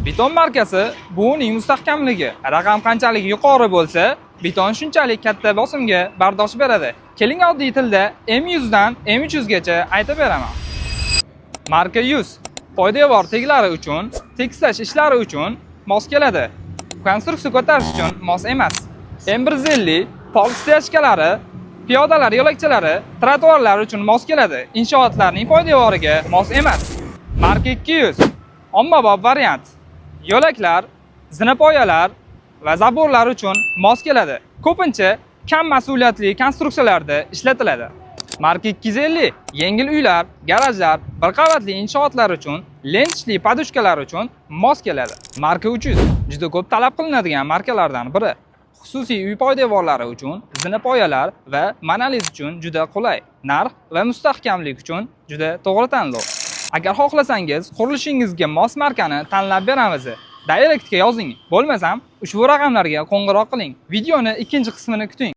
Beton markasi bu uning mustahkamligi. Raqam qanchalik yuqori bo'lsa, beton shunchalik katta bosimga bardosh beradi. Keling, oddiy tilda M100 dan M300 gacha aytib beraman. Marka 100 poydevor teglari uchun, tekislash ishlari uchun mos keladi. Konstruksiya ko'tarish uchun mos emas. M150 pol стяжка lari, piyodalar yo'lakchalari, trotuarlar uchun mos keladi. Inshootlarning poydevoriga mos emas. Marka 200 ommabop variant. Yo'laklar, zinapoyalar va забор lar uchun mos keladi. Ko'pincha kam mas'uliyatli konstruksiyalarda ishlatiladi. Marka 250 yengil uylar, garajlar, bir qavatli inshootlar uchun, ленточный подушка lar uchun mos keladi. Marka 300 juda ko'p talab qilinadigan markalardan biri. Xususiy uy poydevorlari uchun, zinapoyalar va monolit uchun juda qulay. Narx va mustahkamlik uchun juda to'g'ri tanlov. Agar xohlasangiz, qurilishingizga mos markani tanlab beramiz. Directga yozing. Bo'lmasam, ushbu raqamlarga qo'ng'iroq qiling. Videoni ikkinchi qismini kuting.